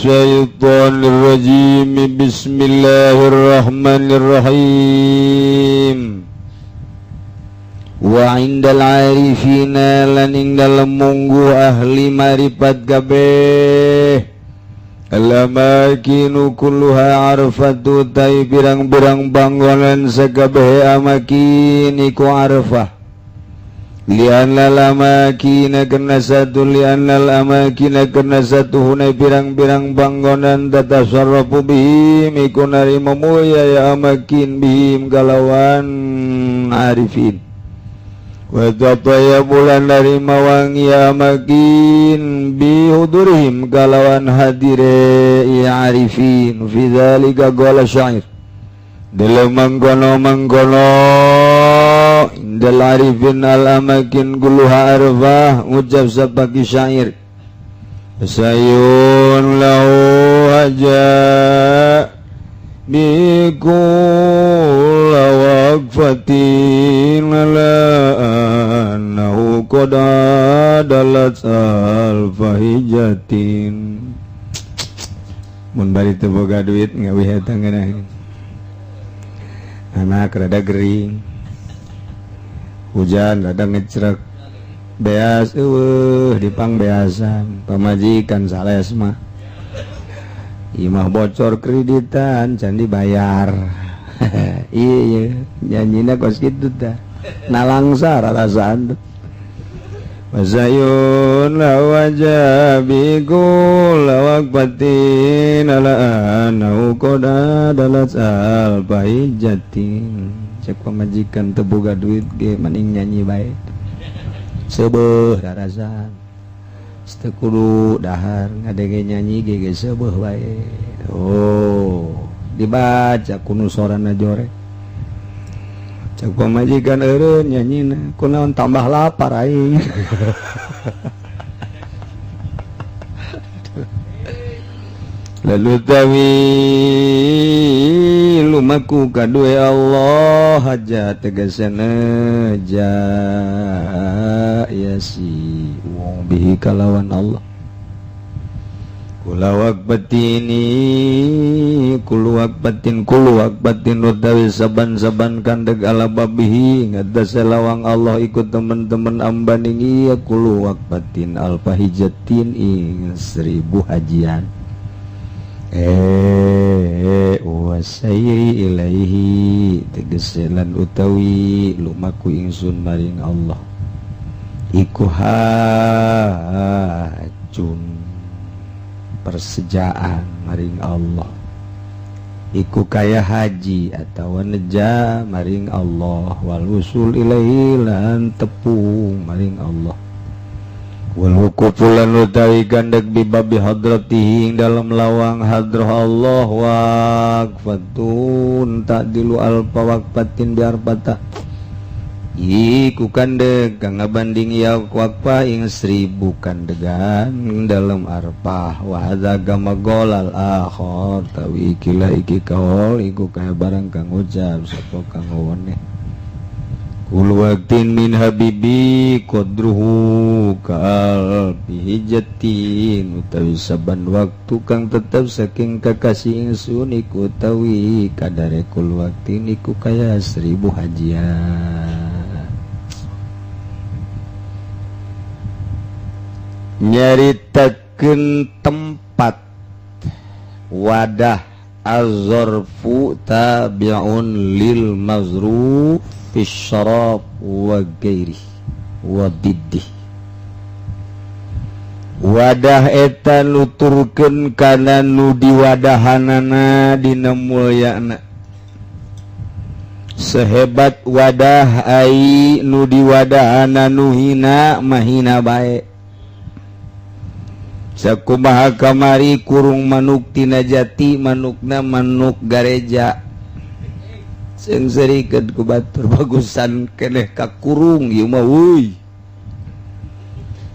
الشيطان الرجيم. بسم الله الرحمن الرحيم. وعند العارفين lan ing dalem mungguh ahli marifat kabeh, الأماكن كلها عرفة utawi pirang-pirang panggonan sakabehe amakin iku arfah. لأن الأماكن karena satu لأن الأماكن karena satuhuna pirang-pirang panggonan تتشرف بهم iku narima mulya ya amakin بهم kalawan arifin وتتطيب lan narima wangi amakin بحضورهم kalawan hadire ya arifin. في ذلك قال الشاعر dalam mangkono mangkono عند العارفين الأماكن كلها عرفة ngucap sapaki syair sayun lahu haja بكل وقفة على أنه قد عادلت ألف حجة. Mun bari teu boga duit ngawih eta ngeunah, anak rada gering, hujan rada ngecrek, beas eueuh dipangbeasan, pamajikan sales mah, imah bocor, kreditan can dibayar. Iya, nyanyina kos kitu tah, nalangsa rarasaan tuh. وسعي له بكل وقفة على أنه قد عادلت ألف حجة. Cek pamajikan teu boga duit ge mending nyanyi bae, seubeuh rarasaan, teu kudu dahar, ngadenge nyanyi ge ge seubeuh bae. Oh, dibaca kuno sorana jorek. Cek pamajikan, eureun nyanyina, kunaon, tambah lapar aing. Lalu tawi lumaku kadue Allah aja tegasana ja ya si wong به kalawan Allah كل وقفة كل وقفة كل وقفة utawi saban-saban kandeg على بابه ngatasé lawang Allah ikut teman-teman ambaning iya كل وقفة ألف حجة ing 1000 hajian. Eh, والسير إليه tegese lan utawi lumaku ingsun maring Allah iku حج persejaan maring Allah iku kaya haji atau neja maring Allah والوصول إليه lan tepung maring Allah والوقوف lan utawi gandeg بباب حضرته ing dalam lawang hadrah Allah وقفة تعدل ألف وقفة بعرفة iku kandeg kang ngabanding ya waqfah ing 1000 kandegan dalam arpah. وهذا كما قال الآخر tawi ikilah iki kaol iku kaya barang kang ucap sapa kang wone كل وقت من حبيبي قدره كألف حجة utawi saban waktu kang tetep saking kakasih ingsun iku utawi kadare كل وقت iku kaya 1000 hajian. Nyaritakeun tempat wadah. الظرف تابع للمظروف في الشرف وغيره وضده. Wadah eta nuturkeun kana nu diwadahanana dina mulyana. Sehebat wadah ai nu diwadahana nu hina mahina bae. Sakumaha kamari kurung manuk tina jati, manukna manuk gareja, seungseurikeun ku batur, bagusan keneh ka kurung ieu mah euy.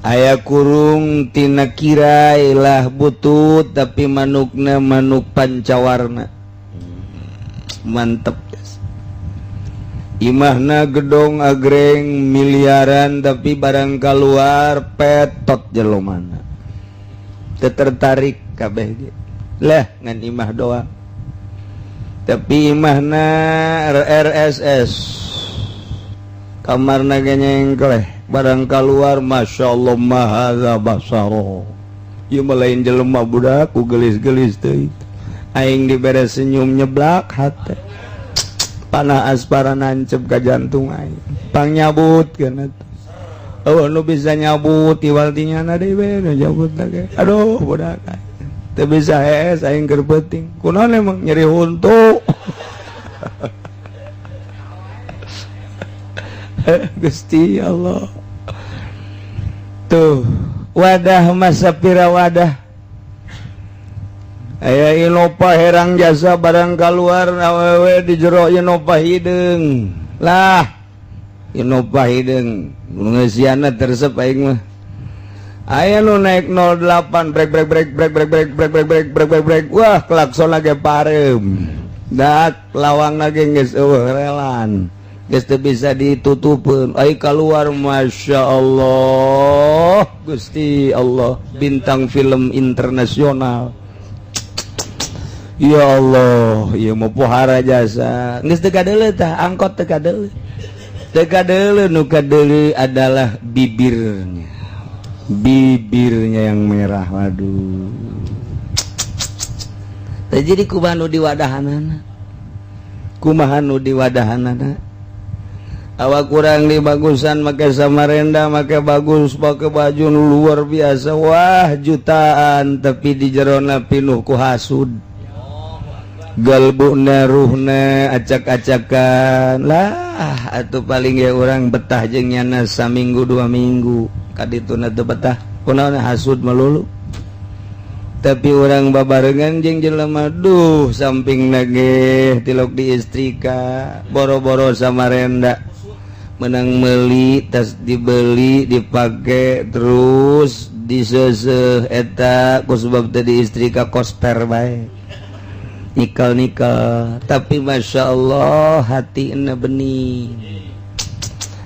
Aya kurung tina kirai lah butut, tapi manukna manuk pancawarna, mantep. Imahna gedong agreng miliaran, tapi barang keluar petot jelomana tertarik. kabeh ge lah ngan imah doang, tapi imahna RRSS, kamarna ge nyengkleh. Barang keluar, Masya Allah, mahaza basaro, ieu mah lain jelema, budak ku gelis-gelis teuing. Aing dibere senyum, nyeblak hate, panah aspara nancep ka jantung aing, pang nyabut kana. Oh, nu bisa nyabut iwal ti nyana deui we nu nyabut ge. Aduh, budak, teu bisa hees aing keur peuting. Kunaon emang? Nyeri huntu. Gusti Allah, tuh wadah masa pira wadah aya Innova herang jasa. Barang keluar, awewe di jero Innova hideung lah. Innova hideung ngeusiana tersep. Aing mah aya nu naik 08, brek brek brek brek brek brek brek brek brek brek brek brek. Wah, klakson lagi parem dak, lawang lagi geus eueuh relan, geus teu bisa ditutupeun. Ai keluar, Masya Allah, Gusti Allah, bintang film internasional. Ya Allah, ieu mah pohara jasa. Geus teu kadeuleu tah angkot, teu kadeuleu, teu kadeuleu. Nu kadeuleu adalah bibirnya, bibirnya yang merah. Waduh. Teh, jadi kumaha nu diwadahanana, kumaha nu diwadahanana? Awak kurang dibagusan, make samarenda, make bagus, pakai baju nu luar biasa, wah, jutaan, tapi di jerona pinuh ku hasud. Galbuna, ruhna acak-acakan lah. Atau paling ya orang betah jeung nyana saminggu 2 minggu, kadituna teu betah. Kunaon? Hasud melulu. Tapi orang babarengan jeung jelema, duh, samping nage tilok di istrika, boro-boro samarenda menang meli tas, dibeli, dipakai, terus diseseh eta ku sebab tadi istrika kosper bae, nikel-nikel. Tapi Masya Allah, hati bening,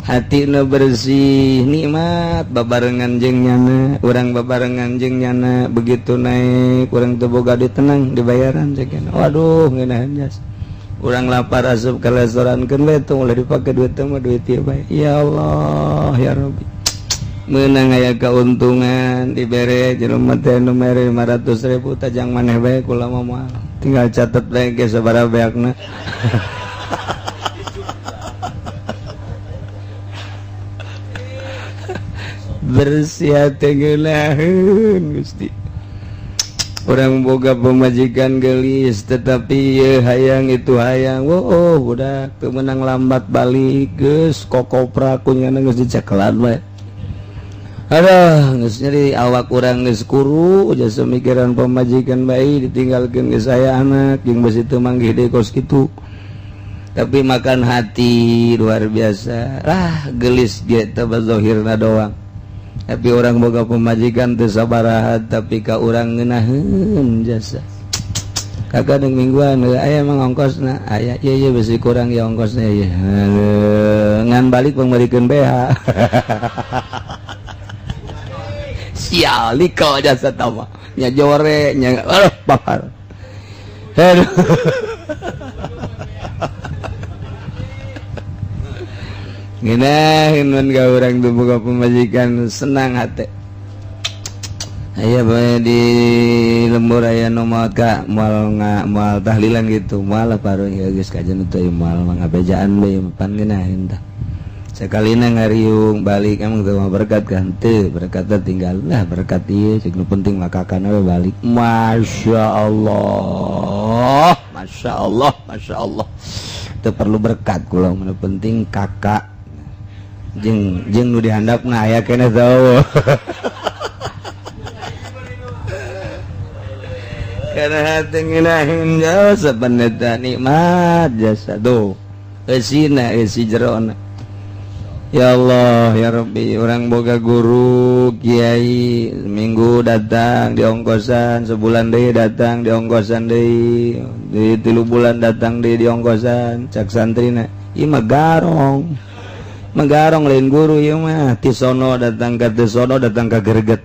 hati bersih, nikmat babarengan jeung nyana. Urang babarengan jeung nyana, begitu naik urang teu boga duit, tenang, dibayaran ceuk. Waduh, ngeunaheun jas. Urang lapar, asup ke restoran, keun we, tong ulah dipake duit mah, duit ieu bae. Ya Allah, ya Rabbi, menang aya keuntungan, dibere jelema teh nu mere 500 ribu, tajang maneh bae, kula mah moal, tinggal catet bae ge sabaraha beakna. Bersih hati, ngeunaheun. Gusti, orang boga pemajikan gelis, tetapi ye hayang itu hayang. Oh, budak teu menang lambat balik, geus kokopra ku nyana, geus dicekelan bae. Aduh, geus nyeri awak urang, geus kuru jasa mikiran pemajikan bae, ditinggalkeun geus aya anak jeung besi teu manggih deui kos kitu. Tapi makan hati luar biasa lah. Gelis ge teh zahirna doang, tapi orang boga pemajikan teu sabaraha, tapi ka urang ngeunaheun jasa. Kakak mingguan aya emang ongkosna aya, iya iya, besi kurang ya ongkosnya, iya. Ngan balik pemberikan BH. Sial kau jasa tama nya jore nya. Aduh, bakar. Aduh. Ngeunaheun mun ka urang teu boga pemajikan, senang hati. Aya bae di lembur aya nu maot ka moal nga moal tahlilan gitu, moal paruh ya geus kajen teu moal mah, ngabejaan we pan ngeunaheun tah. Sakalina ngariung balik, emang teu berkat kan? Teu berkat, tinggal lah berkat ieu, cek nu penting mah kakana we balik. Masya Allah, Masya Allah, Masya Allah, teu perlu berkat kula, nu penting kakak jeung jeung nu dihandapna aya keneh teu. Karena hati ngeunaheun jasa pendeta, nikmat jasa tuh, eusina, eusi jerona. Ya Allah, ya Rabbi, orang boga guru kiai, minggu datang di ongkosan, sebulan deui datang di ongkosan deui, di 3 bulan datang deui di ongkosan. Cak santrina, ieu mah garong, menggarong, lain guru ieu mah. Ti sono datang ka, ti sono datang ka, greget.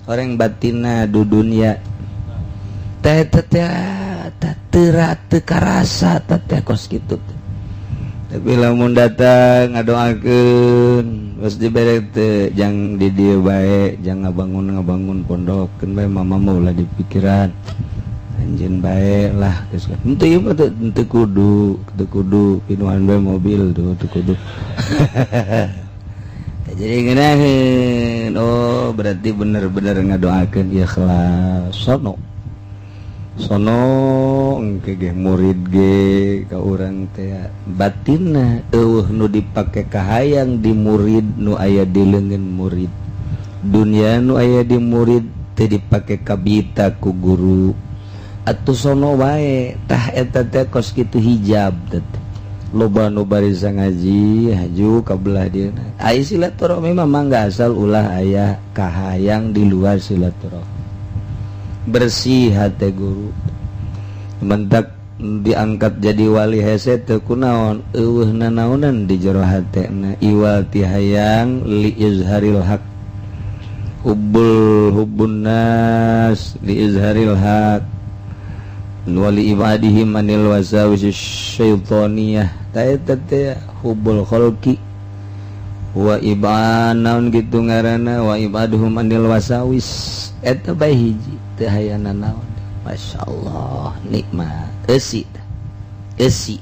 Orang batinna du dunia. Teh teh teu teu karasa teh kos kitu teh. Tapi lamun datang ngadoakeun geus dibere teh, jang di dieu bae, jang ngabangun ngabangun pondok keun bae, mama mah ulah dipikiran, anjeun bae lah geus. Henteu, ieu mah teu kudu, teu kudu pinuhan bae mobil tuh, teu kudu. Jadi ngeunaheun, oh berarti bener-bener ngadoakeun ikhlas. Sono sono engke ge murid ge ka urang teh batinna eueuh nu dipake kahayang di murid, nu aya di leungeun murid, dunia nu aya di murid teu dipake kabita ku guru atuh, sono wae. Tah, eta teh kos kitu hijab teh. Loba nu barisa ngaji haju ka belah dieu. Ai silaturahmi mah mangga, asal ulah aya kahayang di luar silaturahmi, bersih hati guru. Mentak diangkat jadi wali hese teu kunaon, eueuh nanaonan di jero hatena iwal ti hayang li izharil haq, hubbul hubbun nas li izharil haq wali ibadihim anil wasawis syaitoniyah. Ta eta teh hubbul khalqi wa iban naon gitu ngaranna, wa ibaduhum anil wasawis. Eta bae hiji teu hayang nanaon. Masya Allah, nikmat eusi eusi.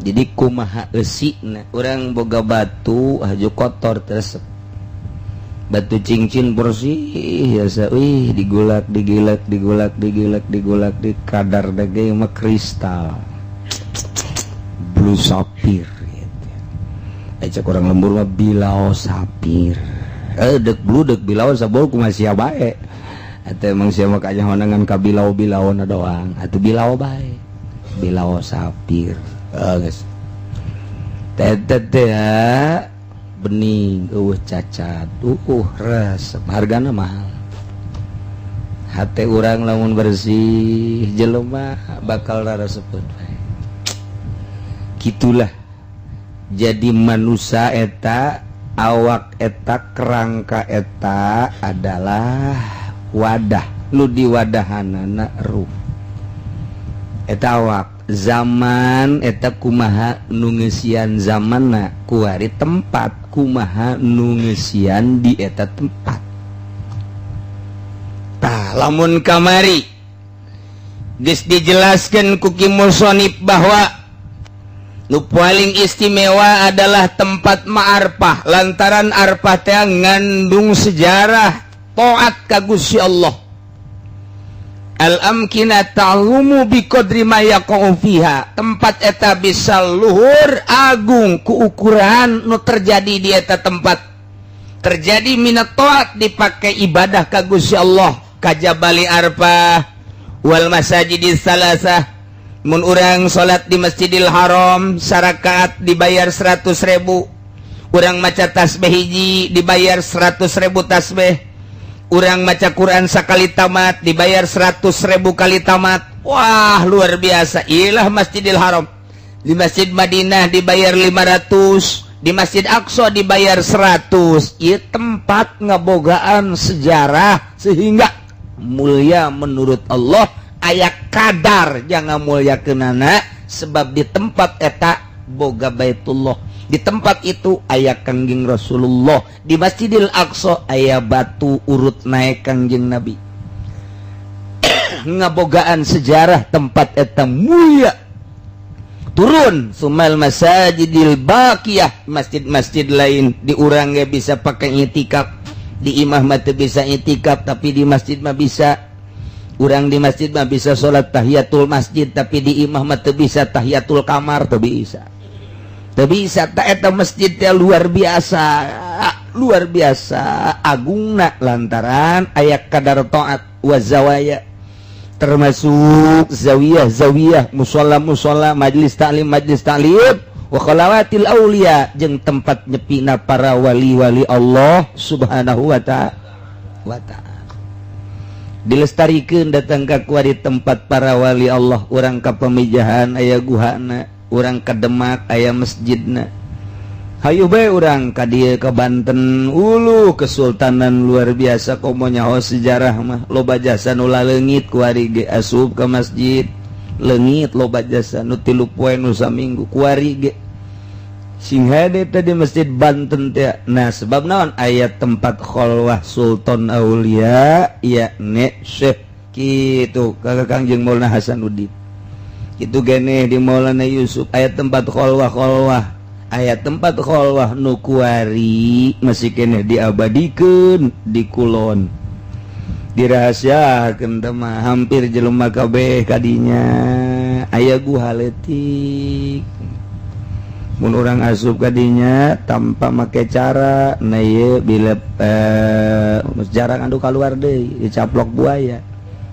Jadi kumaha eusi urang boga batu haju kotor, terus batu cincin bersih biasa, wih, digulak digilak digulak digilak digulak di kadar dage mah kristal blue sapphire gitu. Aja kurang lembur mah bilau sapir, eh dek blue dek bilau sabol kumaha sia bae. Atau emang sia mah kanyahonan ka bilau-bilau na doang atuh, bilau bae, bilau sapir. Oh, geus teh teh bening, eueuh cacat, resep, hargana mahal. Hate urang lamun bersih, jelema bakal rarasepeun bae. Gitulah jadi manusia eta, awak eta, kerangka eta adalah wadah nu diwadahanana ruh eta. Awak zaman eta kumaha nu ngeusian zamanna, kuari tempat kumaha nu ngeusian di eta tempat. Tah, lamun kamari geus dijelaskan ku Ki Musonib bahwa nu paling istimewa adalah tempat ma'arfah, lantaran arfah teh ngandung sejarah taat ka Gusti Allah. Al-amkina ta'lumu biqadri ma yaqa'u fiha, tempat eta bisa luhur agung ku ukuran nu terjadi di eta tempat, terjadi minat taat, dipakai ibadah ka Gusti Allah, kajabali arfah wal masajidis salasah. Mun urang salat di Masjidil Haram sarakaat dibayar 100.000, urang maca tasbih hiji dibayar 100.000 tasbih, urang maca Quran sakali tamat dibayar 100.000 kali tamat. Wah, luar biasa. Ilah Masjidil Haram. Di Masjid Madinah dibayar 500, di Masjid Aqsa dibayar 100. Ieu tempat ngebogaan sejarah sehingga mulia menurut Allah. Aya kadar jangan mulia kenana, sebab di tempat eta boga Baitullah, di tempat itu aya Kangjeng Rasulullah, di Masjidil Aqsa aya batu urut naik Kangjeng Nabi, ngabogaan sejarah tempat eta mulia. Turun sumal masajidil baqiyah, masjid-masjid lain di urang ge bisa pakai itikaf. Di imah mah teu bisa itikaf, tapi di masjid mah bisa. Urang di masjid mah bisa salat tahiyatul masjid, tapi di imah mah teu bisa tahiyatul kamar, teu bisa, teu bisa. Tak eta masjid teh luar biasa, luar biasa agungna lantaran aya kadar taat. Wa zawaya, termasuk zawiyah zawiyah, musola musola, majlis taklim majlis taklim, wa khalawatil aulia, jeung tempat nyepina para wali-wali Allah Subhanahu wa ta'ala. Dilestarikan datang ke kuari tempat para wali Allah. Urang ka Pemijahan aya guhana, urang ka Demak aya masjidna. Hayu bae urang ka dieu, ke Banten. Ulu, kesultanan luar biasa. Komo nyaho sejarah mah, loba jasa nu leungit. Kuari ge asup ke masjid leungit, loba jasa nu 3 poe, nu saminggu. Kuari ge sing hade teh di Masjid Banten teh. Nah, sebab naon? Aya tempat kholwah Sultan Aulia, yakni Syekh kitu, kakak Kangjeng Maulana Hasanuddin itu gene. Di Maulana Yusuf aya tempat kholwah kholwah, aya tempat kholwah nu kuari masih keneh diabadikeun di kulon, dirahasiakeun mah. Hampir jelema kabeh kadinya. Aya guha leutik, mun urang asup kadinya tanpa make cara, nah ieu bila jarang anu keluar deui, dicaplok buaya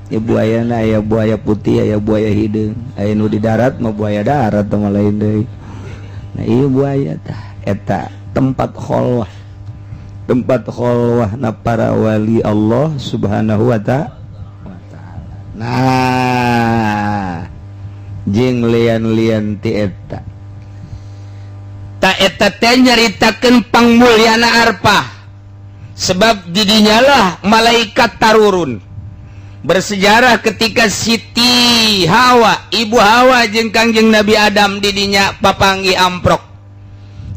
ya. Buaya na aya buaya putih, aya buaya hideung, aya nu di darat mah buaya darat mah lain deui. Nah, iya, buaya tah eta tempat kholwah, tempat kholwah na para wali Allah Subhanahu wa Ta'ala. Nah, jeung lian-lian ti eta. Tak, eta teh nyaritakeun pangmulyana Arpah, sebab didinyalah malaikat tarurun. Bersejarah ketika Siti Hawa, Ibu Hawa jeung Kangjeng Nabi Adam didinya papanggi amprok,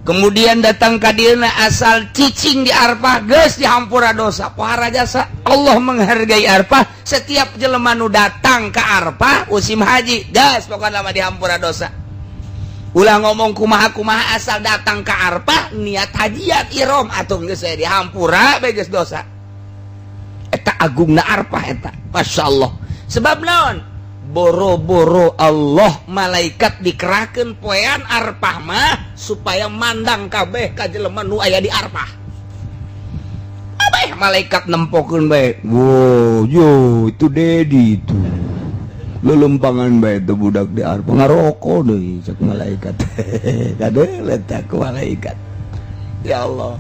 kemudian datang kadieuna, asal cicing di Arpah geus dihampura dosa. Pohara jasa Allah menghargai Arpah. Setiap jelema nu datang ke Arpah musim haji, gas pokoknya mah dihampura dosa. Ulah ngomong kumaha kumaha, asal datang ke Arpah niat hajiat ihram atau geus dihampura bae geus dosa. Eta agungna Arpah eta, Masya Allah. Sebab naon? Boro-boro Allah, malaikat dikerahkan poean Arpah mah supaya mandang kabeh ka jelema nu aya di Arpah. Kabeh malaikat nempokeun bae. Wow, yo itu Dedi itu. Lelempangan bae itu budak di Arpah, ngarokok deui, cek malaikat. Kade letak ku malaikat. Ya Allah.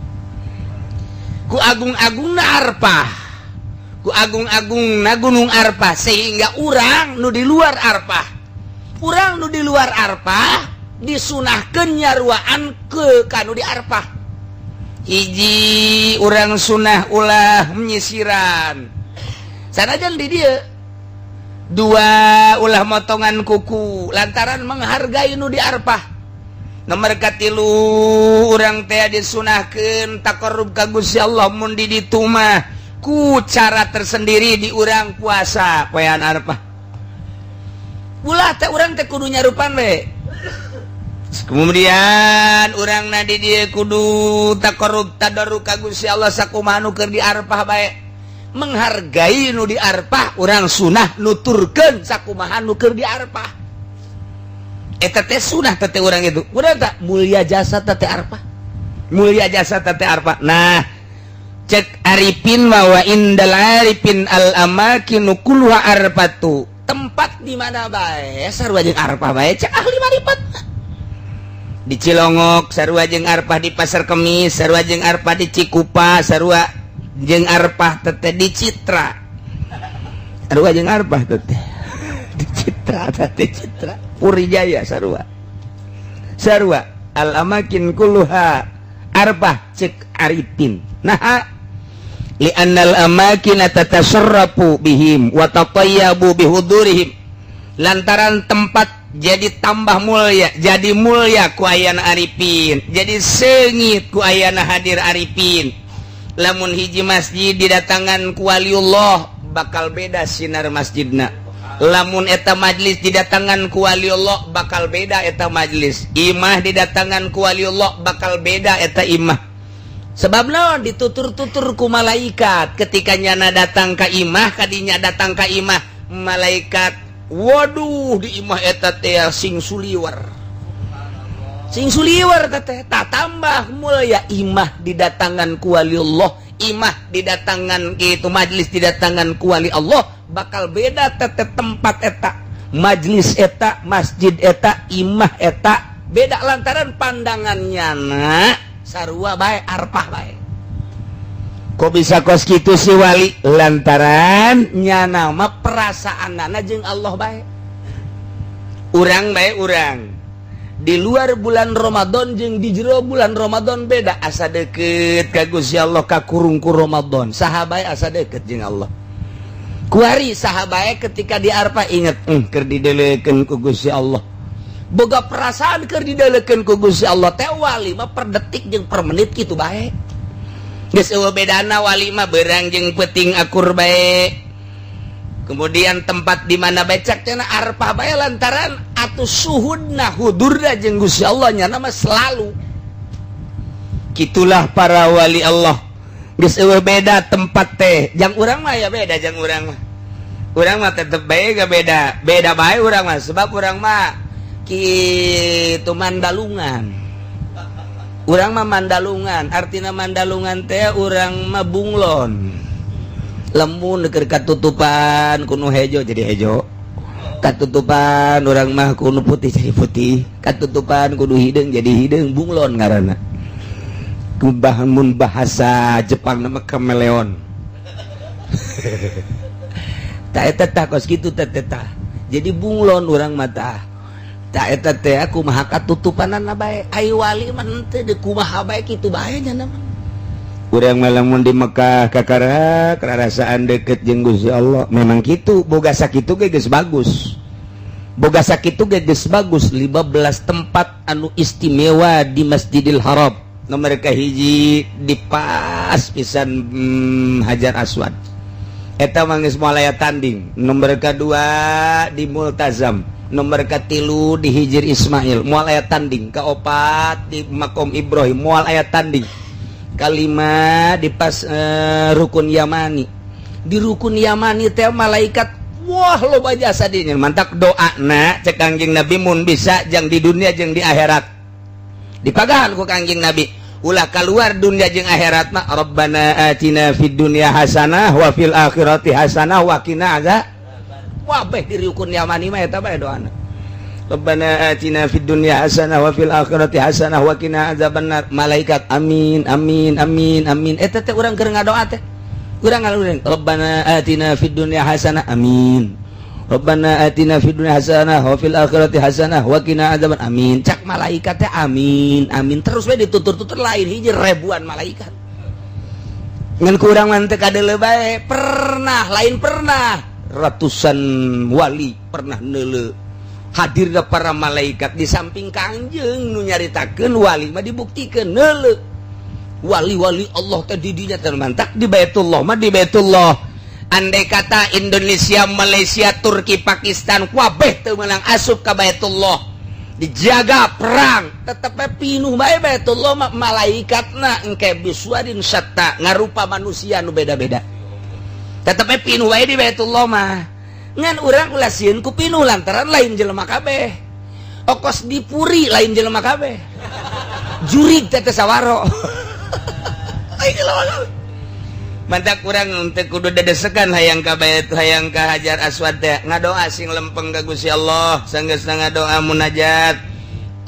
Ku agung-agungna Arpah, ku agung-agung na Gunung Arpah, sehingga urang nu di luar Arpah, urang nu di luar Arpah disunahkeun nyaruaan ke kanu di Arpah. Hiji, urang sunah ulah menyisiran sanajan di dia. Dua, ulah motongan kuku lantaran menghargai nu di Arpah. Nomor katilu, urang teh disunahkeun taqarrub ka Gusti Allah mun di ditu mah ku cara tersendiri. Di urang puasa poean Arpah, ulah teh urang teh kudu nyarupan we. Kemudian urang na di dia kudu taqarrub tadarru ka Gusti Allah sakumaha nu keur di Arpah bae. Menghargai nu di Arpah, urang sunah nuturkeun sakumaha nu keur di Arpah. Eta teh sunah teh urang itu. Urang tak mulia jasa teh Arpah, mulia jasa teh Arpah. Nah, cek Arifin bahwa indal arifin al amakinu kulluha arfatu, tempat di mana bae sarua jeung Arpah bae. Cek ahli marifat, di Cilongok sarua jeung Arpah, di Pasar Kemis sarua jeung Arpah, di Cikupa sarua jeung Arpah teteh, di Citra sarua jeung Arpah teteh, di Citra teteh, Citra Puri Jaya sarua sarua. Al amakin kulluha arpah cek arifin. Nah, li'annal amakina tatasarrafu bihim wa tatayyabu bihudurihim, lantaran tempat jadi tambah mulia, jadi mulia ku ayana arifin, jadi sengit ku ayana hadir arifin. Lamun hiji masjid didatangan ku waliullah, bakal beda sinar masjidna. Lamun eta majlis didatangan ku waliullah, bakal beda eta majlis. Imah didatangan ku waliullah, bakal beda eta imah. Sebab naon? Ditutur-tutur ku malaikat ketika nyana datang ka imah, kadinya datang ka imah malaikat, waduh, di imah eta teh sing suliwer, sing suliwer teh. Tak tambah mulia imah didatangan ku waliullah, imah didatangan gitu, majlis didatangan ku wali Allah, bakal beda tete tempat eta, majlis eta, masjid eta, imah eta beda, lantaran pandangannya na sarua bae, arpah bae. Kok bisa kos gitu si wali? Lantaran nyana mah perasaan nana jeung Allah bae. Urang bae, urang Di luar bulan Ramadan jeung di jero bulan Ramadan beda. Asa deket ka Gusti Allah kakurung ku Ramadan. Saha bae asa deket jeung Allah. Kuari saha bae ketika di Arfah inget, keur didelekeun ku Gusti Allah. Boga perasaan keur didelekeun ku Gusti Allah teh. Wali mah per detik jeung per menit kitu bae. Geus euweuh bedana, wali mah beurang jeung peuting akur bae. Kemudian tempat di mana becak cenah Arfah bae, lantaran atuh suhudna, hudurna jeung Gusti Allah nya mah selalu. Gitulah para wali Allah, geus euweuh beda tempat teh. Jang urang mah ya beda, jang urang mah. Urang mah tetep bae gak beda. Beda bae urang mah, sebab urang mah kitu mandalungan. Urang mah mandalungan, artina mandalungan teh urang mah bunglon. Lemun keur katutupan ku nu hejo jadi hejo, katutupan urang mah ku nu putih jadi putih, katutupan ku nu hideung jadi hideung. Bunglon ngaranna. Mun bahasa Jepang nama kameleon. Tak eta tah, kos kitu teh teh. Jadi bunglon urang mah tah. Tak eta teh, aku mah katutupanana bae. Ai wali mah henteu, de kumaha bae kitu bae nya mah. Urang lamun di Mekah kakara kerasaan deket jeung Gusti Allah. Memang gitu, boga sakitu ge geus bagus, boga sakitu ge geus bagus. 15 tempat anu istimewa di Masjidil Haram, nomor kahiji di pas pisan Hajar Aswad, eta mah geus moal aya tanding. Nomor kedua di Multazam, nomor katilu di Hijir Ismail, moal aya tanding. Kaopat di Makom Ibrahim, moal aya tanding. Kalima di pas rukun Yamani. Di rukun Yamani teh malaikat, wah, loba jasa dinya. Mantak doa na cek Kangjeng Nabi, mun bisa jang di dunia jeung di akhirat dipagahan ku Kangjeng Nabi, ulah keluar dunia jeung akhirat mah, Rabbana atina fid dunya hasanah wa fil akhirati hasanah wa qina azab. Wah, beh di rukun Yamani mah eta bae doana, Rabbana atina fid dunya hasanah wa fil akhirati hasanah wa qina azabannar. Malaikat amin, amin, amin, amin. Eta teh urang keur ngadoa teh urang ngalurin, Rabbana atina fid dunya hasanah, amin. Rabbana atina fid dunya hasanah wa fil akhirati hasanah wa qina azaban, amin. Cak malaikat teh amin, amin terus we, ditutur-tutur lain hiji ribuan malaikat. Ngan kurang mah teu kadeuleu bae. Pernah, lain pernah, ratusan wali pernah neuleu hadirna para malaikat di samping Kangjeng. Nu nyaritakeun wali mah dibuktikan neuleu wali-wali Allah teh di dinya teh. Mantak di Baitullah mah, di Baitullah, andai kata Indonesia, Malaysia, Turki, Pakistan kabeh teu meunang asup ka Baitullah, dijaga perang, tetep pinuh bae Baitullah mah. Malaikatna engke bisuwarin syatta, ngarupa manusia nu beda-beda, tetep pinuh bae di Baitullah mah. Ngan urang ulah sieun ku pinuh, lantaran lain jelema kabeh. Okos di puri lain jelema kabeh, jurig teh teh sawaro, lain jelema kabeh. Mantak kurang teu kudu dedesekan hayang ka bait, hayang ka Hajar Aswad teh. Ngadoa sing lempeng ka Gusti Allah. Sanggeusna ngadoa, munajat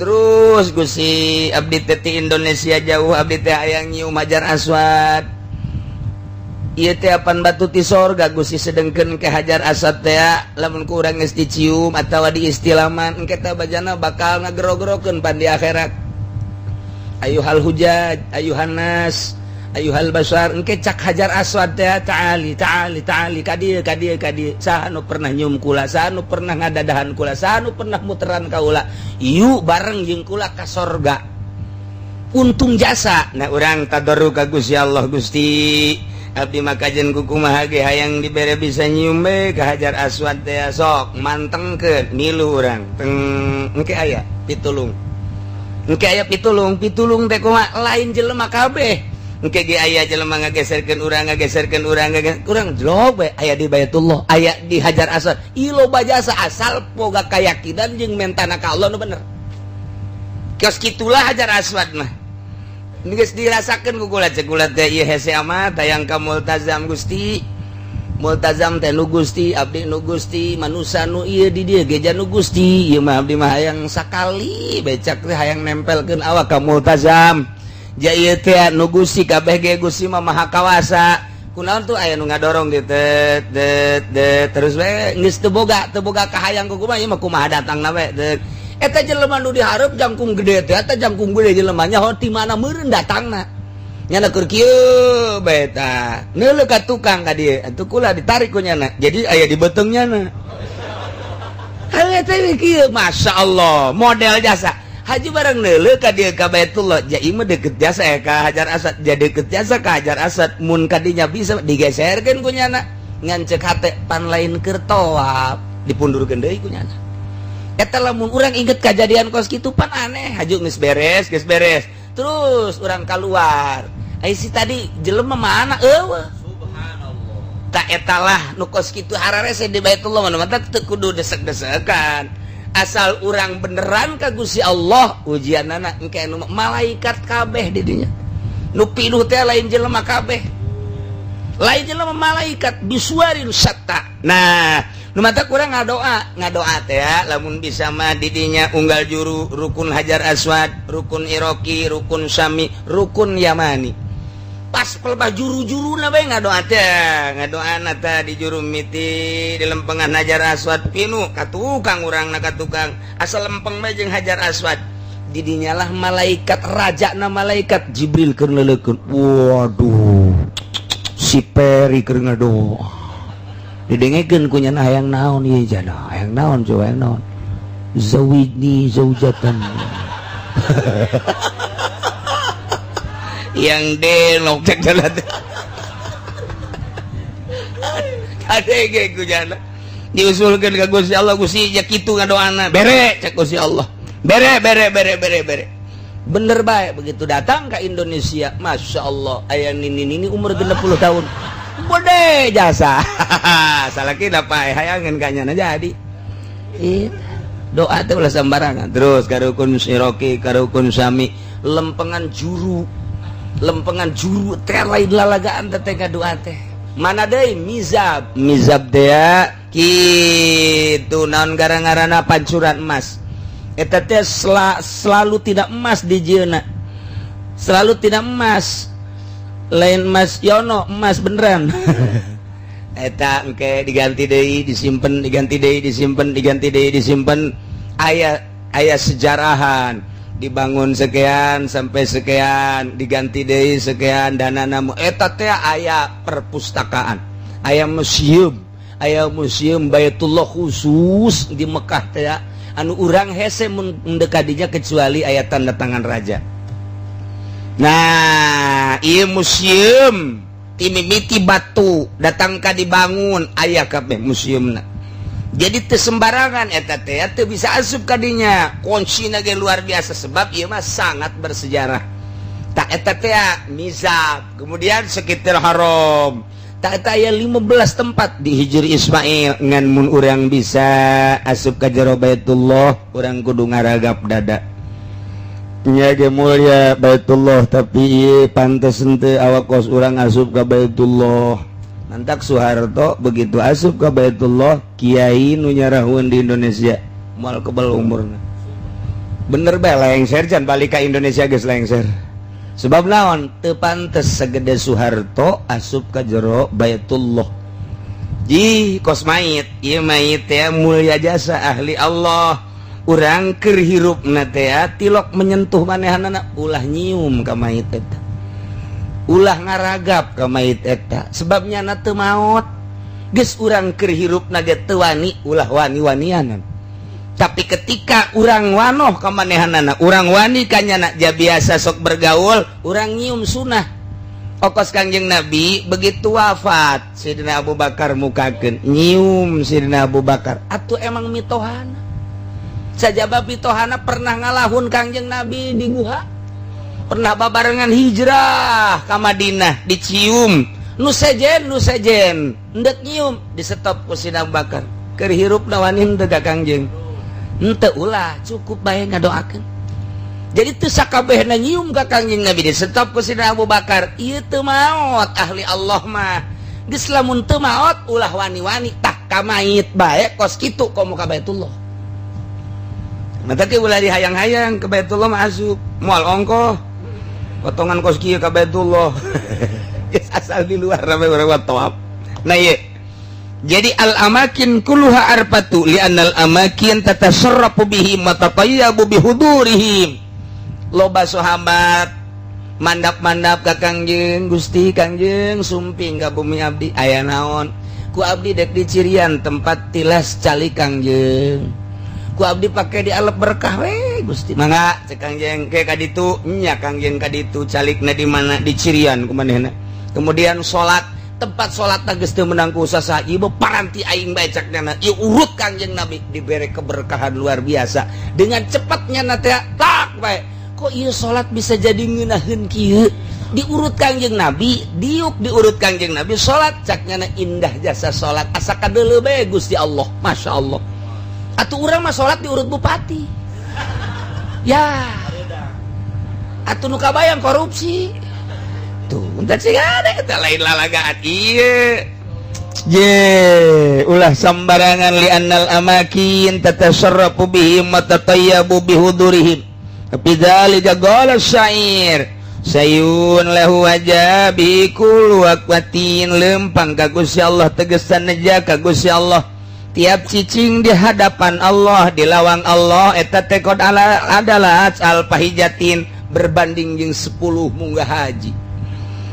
terus, Gusti, abdi teh ti Indonesia jauh, abdi teh hayang nyium Hajar Aswad. Ieu teh apan batu ti sorga, Gusti. Sedengkeun ke Hajar Aswad teh, lamun ku urang geus dicium atawa diistilaman, engke teh bajana bakal ngagero-gerokeun pan di akhirat. Ayuhal hujaj, ayuhan nas, ayuhal basar, engke cak Hajar Aswad teh, ta'ali, ta'ali, ta'ali, ka dieu, ka dieu, ka dieu. Saha nu pernah nyium kula? Saha nu pernah ngadadahan kula? Saha nu pernah muteran kaula? Yuk bareng jeung kula ka sorga. Untung jasa. Nah, urang tadarru ka Gusti Allah, Gusti, abdi makajen kukumaha ge hayang dibere bisa nyium be ka Hajar Aswad teh. Sok mantengkeun milu urang teng, engke aya pitulung, engke aya pitulung. Pitulung teh kumaha? Lain jelema kabeh, engke ge aya jelema ngageserkeun urang, ngageserkeun urang, urang jlog we aya di Baitullah, aya di Hajar Aswad. Ieu loba jasa, asal boga keyakinan jeung mentana ka Allah nu bener. Kios kitulah Hajar Aswad mah. Geus dirasakeun ku kula. Cek kula teh, ieu hese amat hayang ka Multazam, Gusti. Multazam teh nu Gusti, abdi nu Gusti, manusa nu ieu di dieu ge nu Gusti. Ieu mah abdi mah hayang sakali becak teh hayang nempelkeun awak ka Multazam. Ja ieu teh nu Gusti kabeh ge, Gusti mah maha kawasa. Kunaon tuh aya nu ngadorong gitu, det det terus we geus teu boga kahayang ku kumaha, ieu mah kumaha datangna we. Eta jelema nu dihareup jangkung gede teh, eta jangkung gede jelemanya ho ti mana meureun datangna. Nyana keur kieu bae tah. Neuleuh ka tukang ka dieu, atuh kula ditarik ku nyana. Jadi aya di beuteung nyana. Hayu teh kieu, Masya Allah, model jasa. Haji bareng neuleuh ka dieu ka Baitullah, ja ieu mah deket jasa ya ka Hajar Aswad, ja deket jasa ka Hajar Aswad, mun ka dinya bisa digeserkeun ku nyana. Ngan ceuk hate pan lain keur tawaf, dipundurkeun deui ku nyana. Eta lamun urang inget kejadian kos kitu pan aneh, haju geus beres, geus beres. Terus urang keluar. Ai si tadi jelema mana eueuh. Subhanallah. Tak etalah nu kos kitu hararese di Baitullah mana mata teu kudu desek-desekan. Asal urang beneran ka Gusti Allah, ujianana engke anu malaikat kabeh di dinya. Nu pinuh teh lain jelema kabeh. Lain jelema malaikat bisuarin syatta. Nah, nu mata kurang ngadoa, ngadoa teh ya, lamun bisa mah di dinya unggal juru rukun Hajar Aswad, rukun Iroki, rukun Sami, rukun Yamani. Pas pelbah juru-juru na bae ngadoa teh, ngadoana teh di juru miti di lempengan Hajar Aswad pinu ka tukang urang na ka tukang asal lempeng bae jeung Hajar Aswad. Di dinya lah malaikat raja na malaikat Jibril keur neuleukeun. Waduh. Si Peri keur ngadoa. Didengekeun ku nyana hayang naon ieu jana, hayang naon coba hayang naon. Zawijni zaujatan. Yang delok cek jalan. Kadege ku jana. Diusulkeun ka Gusti Allah, Gusti ya kitu ngadoana. Bere cek Gusti Allah. Bere bere bere bere bere. Bener bae begitu datang ke Indonesia, Masya Allah, aya nini nini umur 60 tahun. Bode jasa. Salah kita pae hayangan kanyana jadi. Doa teh ulah sembarangan. Terus karukun Siroki, karukun Sami, lempengan juru. Lempengan juru teh lain lalagaan teh teh doa teh. Mana deui mizab? Mizab teh kitu naon gara-garana pancuran emas. Eta teh selalu tidak emas di jieuna. Selalu tidak emas. Lain emas yono, emas beneran. Eta engke diganti deui, disimpen, diganti deui, disimpen, diganti deui, disimpen. Aya aya sejarahan. Dibangun sekian sampai sekian, diganti deui sekian dana namu. Eta teh aya perpustakaan, aya museum Baitullah khusus di Mekah teh anu urang hese mun mendekatinya kecuali aya tanda tangan raja. Nah, ieu museum timimiti batu datang ka dibangun aya kabeh museumna. Jadi teu sembarangan eta teh teu bisa asup ka dinya. Kuncina ge luar biasa sebab ieu mah sangat bersejarah. Tak eta teh mizab, kemudian sekitar haram. Tak eta aya 15 tempat di Hijr Ismail ngan mun urang bisa asup ka jero Baitullah, urang kudu ngaragap dada. Nya ge mulia Baitullah tapi ieu pantes henteu awak kos urang asup ka Baitullah. Mantak Soeharto begitu asup ka Baitullah, kiai nu nyarahun di Indonesia moal kebel umurna. Bener bae lengser can balik ka Indonesia geus lengser. Sebab naon teu pantes segede Soeharto asup ka jero Baitullah. Ji kos mayit, ieu mayit teh mulia jasa ahli Allah. Urang keur hirupna teh tilok menyentuh manehanana ulah nyium ka mayit eta. Ulah ngaragap ka mayit eta sebabnya na teu maot. Geus urang keur hirupna ge teu wani ulah wani-wanianan. Tapi ketika urang wanoh ka manehanana, urang wani ka nyana ja biasa sok bergaul, urang nyium sunah. Okos Kangjeng Nabi begitu wafat Sidina Abu Bakar mukakeun nyium Sidina Abu Bakar. Atuh emang mitohana. Sajaba mitohana pernah ngalahun Kangjeng Nabi di guha. Pernah babarengan hijrah ka Madinah dicium. Nu sejen endek nyium disetop ku Sidina Abu Bakar. Keur hirupna wani henteu ka Kangjeng. Henteu ulah cukup bae ngadoakeun. Jadi teu sakabehna nyium ka Kangjeng Nabi disetop ku Sidina Abu Bakar. Ieu teu maot ahli Allah mah. Geus lamun teu maot ulah wani-wani tah ka mayit bae kos kitu komo ka Baitullah. Mata ke ulah dihayang-hayang ke Baitullah mah asup moal ongkoh. Potongan kos kieu ka Baitullah. Geus asal di luar rame urang mah tawaf. Nah ieu. Jadi al amakin kulluha arfatu li'annal amakin tatasarrafu bihim wa tatayyabu bihudurihim. Loba sahabat mandap-mandap ka Kangjeng, "Gusti Kangjeng, sumping ka bumi abdi." "Aya naon?" "Ku abdi dek dicirian tempat tilas calik Kangjeng, ku abdi pake dialep berkah we, Gusti." "Mangga," cek Kangjeng. "Ke kaditu nya, Kangjeng?" "Kaditu." "Calikna di mana?" "Dicirian ku manehna." Kemudian salat, tempat salat geus teu meunang ku usaha, "Ieu paranti aing bae," cak nyana. Ieu urut Kangjeng Nabi, dibere keberkahan luar biasa dengan cepatnya na teh tak bae. Kok ieu salat bisa jadi ngeunaheun kieu? Diurut Kangjeng Nabi, diuk diurut Kangjeng Nabi salat, cak nyana indah jasa salat, asa kadeuleu bae Gusti Allah. Masya Allah, atuh urang mah salat diurut bupati ya, atuh nu kabayang korupsi tuh. Entar sih ada eta lain lalagaan ieu. Ye, ulah sambarangan. Li'annal amakin tatasarrafu bihim wa tatayyabu bihudurihim. Bidzalika qala syair sayun lahu wajabi kullu waqtin. Lempang ka Gusti Allah, tegesan neja ka Gusti Allah. Tiap cicing di hadapan Allah, di lawang Allah, eta teh qad ala adalah alfa hijjatin, berbanding jeung 10 munggah haji.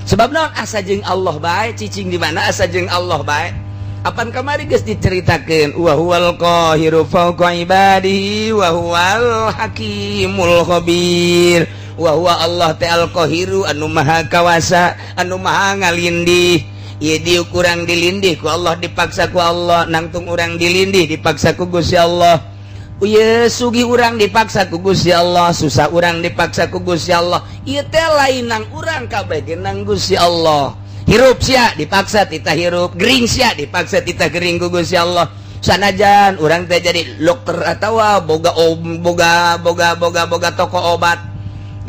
Sebab naon? Asa jeung Allah bae. Cicing di mana asa jeung Allah bae. Apan kamari geus diceritakeun, wa huwal qahiru fawqa ibadihi wa huwal hakimul khabir. Wa huwa Allah teh al qahiru, anu maha kawasa, anu maha ngalindih. Ieu dieu kurang dilindih ku Allah, dipaksa ku Allah. Nangtung urang dilindih, dipaksa ku Gusti Allah. Ieu sugih urang dipaksa ku Gusti Allah, susah urang dipaksa ku Gusti Allah. Ieu teh lain nang urang, kabeh ge nang Gusti Allah. Hirup sia dipaksa tita hirup, gering sia dipaksa tita gering ku Gusti Allah. Sanajan urang teh jadi dokter atau boga om, boga boga boga boga toko obat,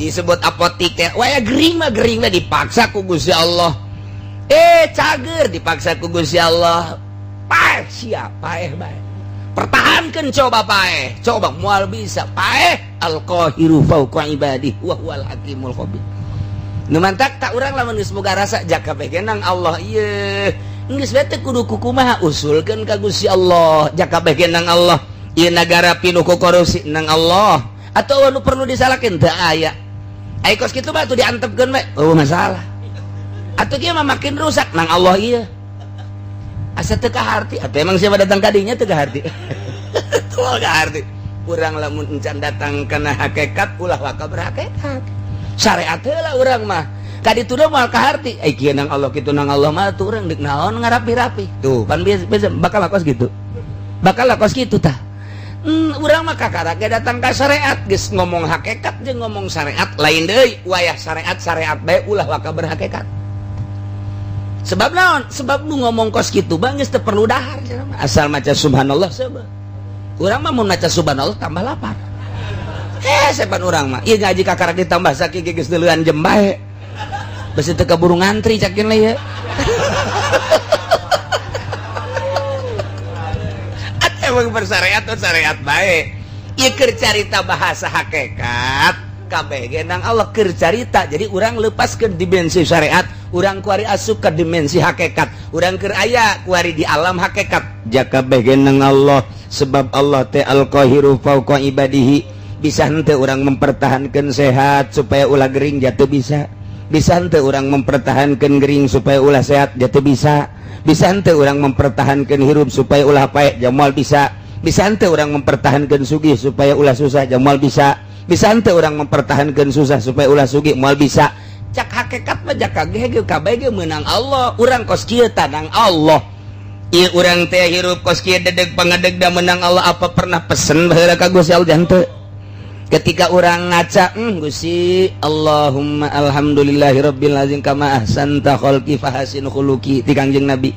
disebut apotik teh, waya gering mah gering mah dipaksa ku Gusti Allah. Cager dipaksa ku Gusti Allah. Paeh sia, paeh bae, pertahankan, coba paeh, coba moal bisa paeh. Al qahiru fawqa ibadihi wa huwal hakimul khabir. Nu mantak tak urang lamun geus boga rasa jaka kabeh nang Allah, ieu geus bae teu kudu kukumaha, usulkeun ka Gusti Allah. Jaka kabeh nang Allah. Ieu nagara pinuh ku korupsi, nang Allah atau anu perlu disalahkeun teu aya. Ai kos kitu mah tuh diantepkeun bae, oh masalah atuh kieu mah makin rusak. Nang Allah ieu asa teu kaharti. Atuh emang siapa datang kadinya teu kaharti? Teu kaharti. Urang lamun encan datang kana hakikat, ulah waka berhakikat, syariat heula. Urang mah kaditu mah moal kaharti. Ai kieu nang Allah, kitu nang Allah mah, tuh urang deuk naon ngarapi-rapi tuh pan? Biasa bakal kos gitu, bakal kos kitu tah. Urang mah kakara ge datang ka syariat. Geus ngomong hakikat jeung ngomong syariat lain deui. Wayah syariat, syariat bae, ulah waka berhakikat. Sebab naon? Sebab nu ngomong kos kitu bang geus teu perlu dahar, asal maca subhanallah. Sebab urang mah mun maca subhanallah tambah lapar. Sepan urang mah ieu ngaji kakara ditambah sakieu geus deuleuan jem bae, besi teu kaburu ngantri cakin lah ya. Emang bersyariat tuh syariat bae. Ieu keur carita bahasa hakikat, kabeh ge nang Allah keur carita. Jadi urang lepas ke dimensi syariat, urang kuari asup ke dimensi hakikat. Urang keur aya kuari di alam hakikat. Jaka kabeh ge nang Allah, sebab Allah teh al-qahiru fauqa ibadihi. Bisa henteu urang mempertahankan sehat supaya ulah gering? Jatuh bisa. Bisa henteu urang mempertahankan gering supaya ulah sehat? Jatuh bisa. Bisa henteu urang mempertahankan hirup supaya ulah paeh? Jamal bisa. Bisa henteu urang mempertahankan sugih supaya ulah susah? Jamal bisa. Bisa henteu urang mempertahankan susah supaya ulah sugih? Moal bisa. Cak hakikat mah jaka ge kabeh ge meunang Allah. Urang kos kieu tanang Allah. Ieu urang teh hirup kos kieu, dedeg pangadeg da menang Allah. Apa pernah pesen baheula ka Gusti Allah? Henteu. Ketika orang ngaca, Gusti Allahumma alhamdulillahirabbil alamin kama ahsanta khalqi fahasin khuluqi," ti Kangjeng Nabi.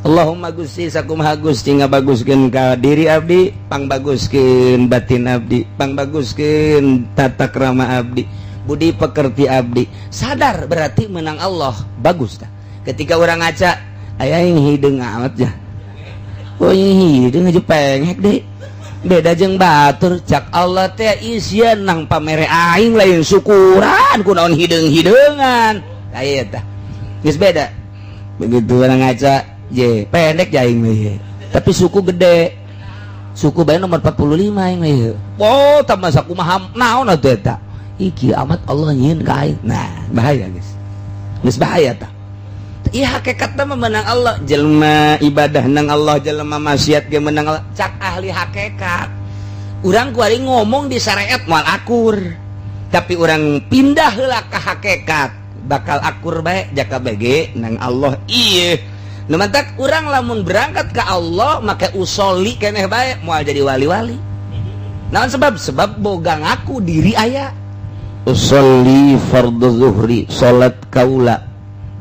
"Allahumma Gusti, sakumaha Gusti ngabaguskeun ka diri abdi, pangbaguskeun batin abdi, pangbaguskeun tata krama abdi, budi pekerti abdi." Sadar berarti menang Allah, bagus tah. Ketika orang ngaca, aya yang hideung amat ya, oh hideung aja pengek deh, beda jeung batur. Cak Allah teh, isian nang pamere aing, lain syukuran, kunaon hideung-hideungan? Aya tah geus beda. Begitu orang ngaca. Ye, pendek aing mah ye. Tapi suku gede. Suku bae nomor 45 aing mah ye. Oh, tambah sakumaha naon atuh eta? Iki amat Allah nyieun ka aing. Nah, bahaya guys. Geus bahaya tah. Iya, hakikatna mah menang Allah, jelema ibadah nang Allah, jelema maksiat ge menang Allah. Cak ahli hakikat. Urang kuari ngomong di syariat moal akur. Tapi urang pindah heula ka hakikat, bakal akur bae jaka bege nang Allah. Iya. Nu mantak urang lamun berangkat ke Allah make usoli keneh bae moal jadi wali-wali. Naon sebab? Sebab boga ngaku diri aya. Usolli fardhu zuhri, salat kaula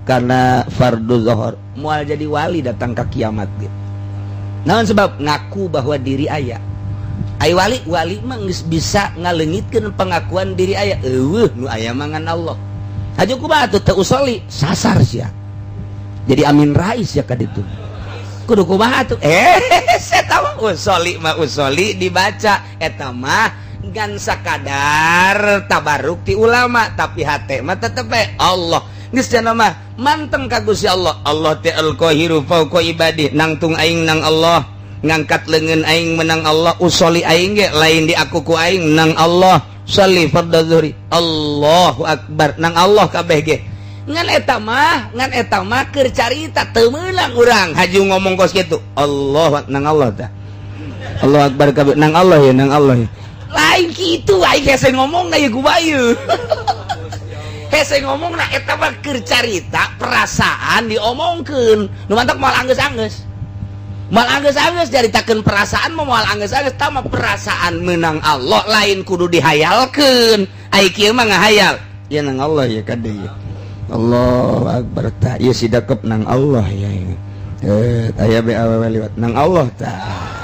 karena fardu zuhur, moal jadi wali datang ke kiamat gitu. Naon sebab? Ngaku bahwa diri aya. Ai wali, wali mah geus bisa ngalengitkeun pengakuan diri aya. Eueuh nu aya mah ngan Allah. Haju kumaha atuh teu usoli? Sasar sia. Jadi Amin Rais ya ka ditu. Kudu kumaha atuh? Saya mah usoli mah usoli dibaca eta mah ngan sakadar tabaruk ti ulama, tapi hate mah tetep bae Allah. Geus cenah mah manteng ka Gusti Allah. Allah teh al-qahiru fauqa ibadi, nangtung aing nang Allah, ngangkat leungeun aing menang Allah, usoli aing ge lain di aku ku aing nang Allah. Sholli fardhu zuhri, Allahu akbar, nang Allah kabeh ge. Ngan eta mah keur carita, teu meunang urang haju ngomong kos kitu. Allah nang Allah tah. Allah akbar kabeh nang Allah ya, nang Allah ya. Lain kitu, aing hese ngomong na ye kumaha. Hese ngomong na eta mah keur carita perasaan diomongkeun. Nu mantak moal anggeus-anggeus. Moal anggeus-anggeus caritakeun perasaan mah, moal anggeus-anggeus. Tah mah perasaan menang Allah lain kudu dihayalkeun. Ai kieu mah ngahayal. Ya nang Allah ya kade ya. Allah akbar tah, ieu si dakep nang Allah ya. Aya be awewe liwat nang Allah tah.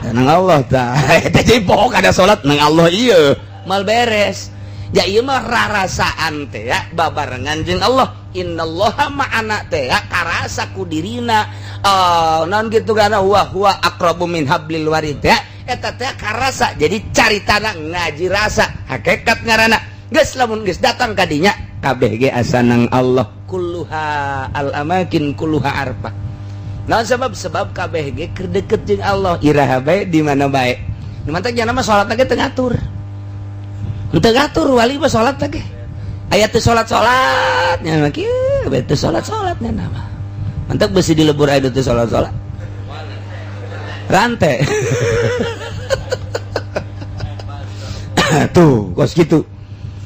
Nang Allah tah. Eta jadi pokok ada salat nang Allah ieu. Mal beres. Ya ieu mah rarasaan teh ya babarengan jeung Allah. Innallaha ma'ana teh ya karasa ku dirina. Naon gitu kana huwa huwa aqrabu min hablil warid ya. Eta teh karasa. Jadi caritana ngaji rasa hakikat ngaranna. Geus lamun geus datang ka dinya kabeh ge asa nang Allah, kulluha al amakin kulluha arfah. Naon sebab? Sebab kabeh ge keur deket jeung Allah, iraha bae di mana bae. Nu mantak jangan mah salat ge teu ngatur. Teu ngatur wali mah salat ge. Aya teu salat-salat nya mah kieu, bae teu salat-salat nya mah. Mantak besi dilebur aya teu salat-salat. Rantai. Tuh, kos kitu.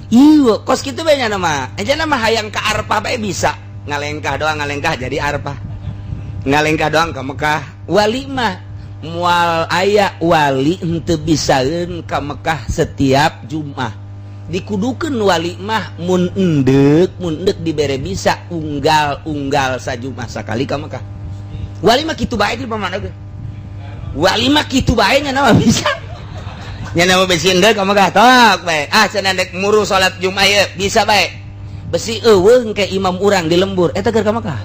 Iya, kos kitu bae nya mah. Aja nama hayang ka Arfah bae bisa. Ngalengkah doang, ngalengkah jadi Arfah. Ngalengkah doang ke Mekah. Wali mah moal aya wali henteu bisaeun ka Mekah setiap Jumat. Dikudukeun wali mah mun endek dibere bisa unggal-unggal sajumat sakali ka Mekah. Wali mah kitu bae di pamana ge. Wali mah kitu bae nya mah bisa. Nya nama besi endek ka Mekah tok bae. Ah cenah dek muru salat Jumat ieu bisa bae. Besi eueuh ke imam urang di lembur eta keur ka Mekah.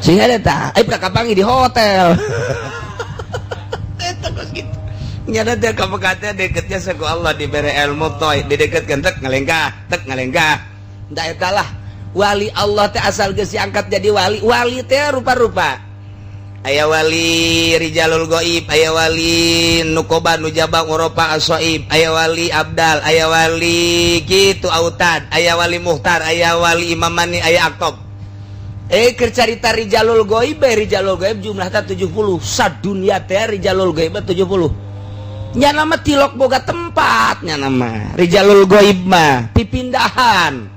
Sehingga eta pernah kapanggih di hotel. Eta kos kitu. Nyana teh ka Mekah teh deketnya saku Allah dibere ilmu toy, dideketkeun tek ngalengkah, tek ngalengkah. Da eta lah wali Allah teh asal geus diangkat jadi wali. Wali teh rupa-rupa. Aya wali rijalul goib, aya wali nukoba nujaba urafa asoib, aya wali abdal, aya wali kitu autad, aya wali muhtar, aya wali imamani, aya aktob. Keur carita rijalul goib, rijalul goib jumlahna 70. Sadunya teh rijalul goib 70. Nya nama tilok boga tempat nya nama rijalul goib mah pipindahan.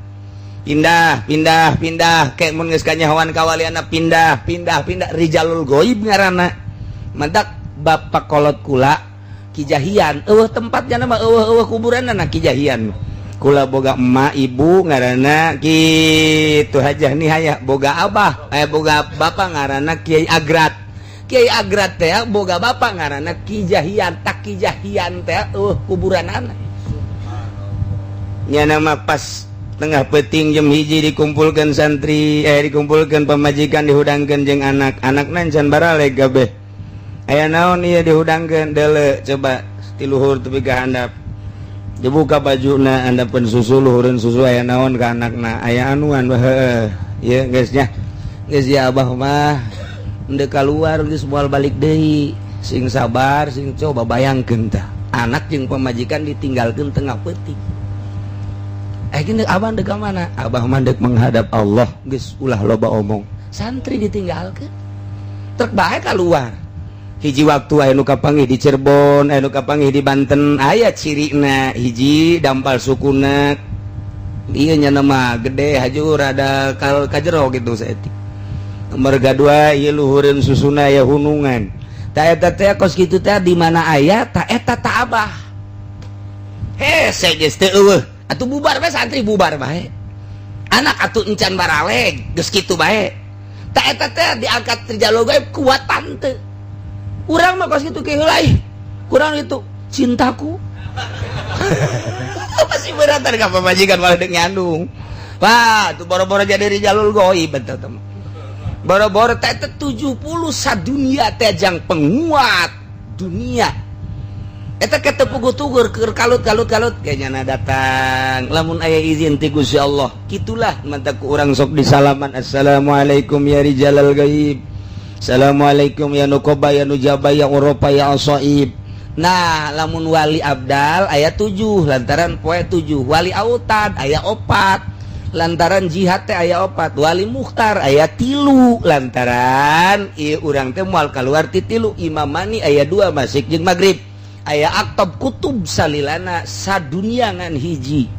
Pindah, pindah, pindah, kayak mun geus kanyahoan kawaliana pindah, pindah, pindah, rijalul goib ngaranna. Mantak bapak kolot kula Ki Jahian, eueuh tempatnya nama eueuh eueuh kuburanna na Ki Jahian. Kula boga emak ibu ngaranna kitu Hajah Nihaya, boga abah, boga bapak ngaranna Kiai Agrat. Kiai Agrat teh boga bapak ngaranna Ki Jahian, tak Ki Jahian teh eueuh kuburanana. Nya nama pas tengah peting jam 1 dikumpulkan santri, dikumpulkan pamajikan, dihudangkan jeung anak anak can baraleg kabeh. Aya naon ieu dihudangkeun? Deuleu coba ti luhur tepi ka handap, dibuka bajuna, handapeun susu, luhureun susu. Aya naon ka anakna? Aya anuan, heueuh ieu geus nya, geus ya, abah mah Ndek keluar geus moal balik deui. Sing sabar, sing coba bayangkeun tah. Anak jeung pamajikan ditinggalkeun tengah peuting. Eh gini, abah dek ka mana? Abah mah dek menghadap Allah, geus ulah loba omong. Santri ditinggalkeun. Trek bae keluar. Hiji waktu aya nu kapanggih di Cirebon, aya nu kapanggih di Banten, aya cirina hiji dampal sukuna. Ieu nya nama gede haju rada kal kajero gitu saeutik. Merga dua ieu luhureun susuna aya hunungan. Ta eta teh kos kitu teh di mana aya ta eta ta abah. Hese geus teu eueuh. Atuh bubar bae santri bubar bae. Anak atuh encan baraleg geus kitu bae. Ta eta teh diangkat rijalul gaib kuat tante. Urang mah kos kitu ke heula ih. Kurang itu cintaku. Masih beratan ka pamajikan malah dek nyandung. Wah, tuh boro-boro jadi rijalul goib betul teman. Boro-boro teh 70 sadunia teh jang penguat dunia. Eta ke teu tugur keur kalut-kalut kalut kayaknya datang. Lamun aya izin ti Gusti Allah. Kitulah mantap ku urang sok disalaman assalamualaikum ya rijalal gaib. Assalamualaikum ya nukoba ya nujaba ya uropa ya asaib. Nah, lamun wali abdal aya 7 lantaran poe 7, wali autad aya 4 lantaran jihad teh aya 4, wali mukhtar aya 3 lantaran ieu urang teh moal kaluar ti 3, imamani aya 2 masik jeung magrib. Aya aktob kutub salilana sadunia ngan hiji.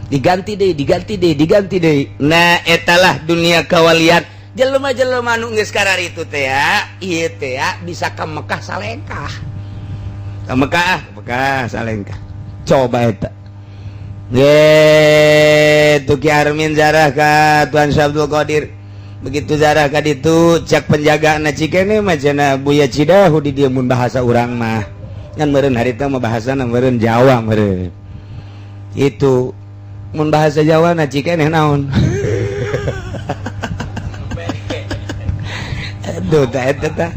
Diganti deui, diganti deui, diganti deui. Nah, etalah dunia kawalian. Jelema-jelema nu geus kararitu teh ya, ieu teh ya bisa ka Mekah salengkah. Ka Mekah, Mekah salengkah. Coba eta. Ye, tu Ki Armin zarah ka Tuan Syekh Abdul Qadir. Begitu zarah ka ditu cak penjaga na cikene mah cenah Buya Cidahu di dieu mun bahasa urang mah. Ngan meureun harita mah bahasana meureun Jawa meureun. Itu mun bahasa Jawa na cikene naon? Aduh, tah eta tah.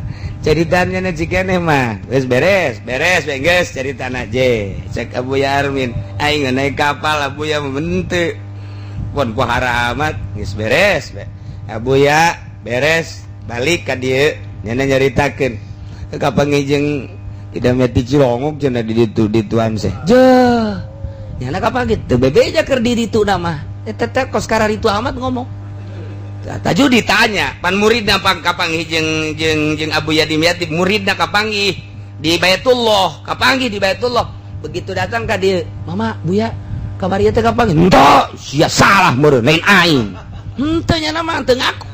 Ceritanya na cikene mah geus beres, beres geus caritana je. Cek Abuya Armin, aing naik kapal Abuya mah henteu. Pon pohara amat geus beres. Abuya beres balik ka dieu nya nyaritakeun. Kapanggih jeung tidak meti Cilongok cenah di ditu di tuan seh. Je. Nyana kapanggih teu bebeja keur di ditu mah. Eta teh kos kararitu amat ngomong. Taju ditanya, pan muridna pang kapanggih jeung jeung jeung Abu Yadimyati muridna kapanggih di Baitullah, kapanggih di Baitullah. Begitu datang ka dieu, "Mama, Buya, kamari teh kapanggih?" "Henteu, sia salah meureun, lain aing." Henteu nya mah teu ngaku.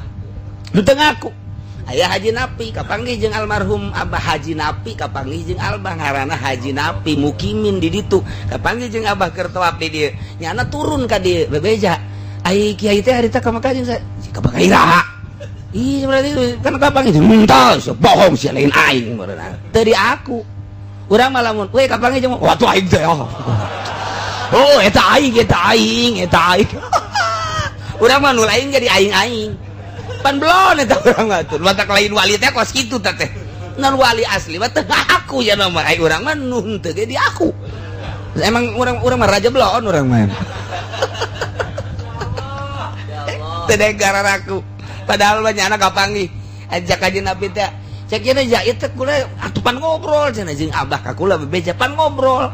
Henteu ngaku. Aya Haji Napi kapanggih jeung almarhum Abah Haji Napi kapanggih jeung Abah ngaranna Haji Napi mukimin di ditu. Kapanggih jeung Abah keur tawaf di dieu. Nyana turun ka dieu bebeja. Ai kiai teh harita ka Mekah jeung saya. Kapanggih iraha? Ih, berarti kan kapanggih henteu, bohong sia lain aing meureun. Teu di aku. Urang mah lamun, "We kapanggih jeung wah tuh aing teh." Oh, eta aing, eta aing, eta aing. Urang mah nu lain jadi aing-aing. Pan belon eta urang mah tuh. Matak lain wali teh kos kitu teh teh. Nan wali asli mah teu aku ya nama. Ai urang mah nu henteu ge di aku. Emang urang mah raja belon urang mah. Teu gara aku. Padahal mah nyana kapanggih. Ajak aja Nabi teh. Cek cenah ja ieu teh kula atuh pan ngobrol cenah jeung abah ka kula bebeja pan ngobrol.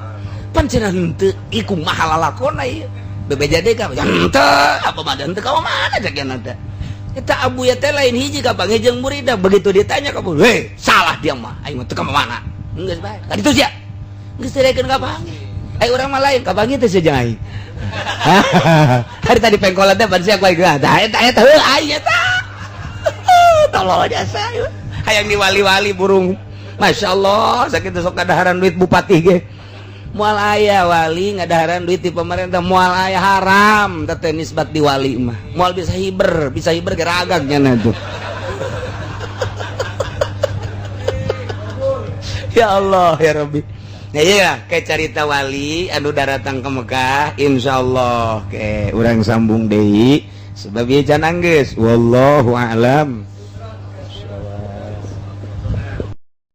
Pan cenah henteu ieu kumaha lalakonna ieu. Bebeja deui ka henteu apa mah henteu ka mana cek cenah teh. Eta Abuya teh lain hiji kapanggih jeung muridna. Begitu ditanya ka "Hei, salah dia mah. Aing mah teu ka mana." Geus bae. Ka ditu sia. Geus teu daekeun kapanggih. Ai urang mah lain kapanggih teh sia jeung aing. Hari tadi pengkolan teh ban sia ku aing. Tah eta eta heuh aing eta. Tolol jasa. Hayang diwali-wali burung. Masya Allah, sakitu sok kadaharan duit bupati ge. Moal aya wali ngadaharan duit di pemerintah, moal aya haram teh nisbat di wali mah. Moal bisa hiber geragak nya tuh. Ya Allah ya Rabbi. Nah iya kayak carita wali anu daratang ke Mekah insyaallah ke urang sambung deui sebab ieu can anggeus wallahu a'lam.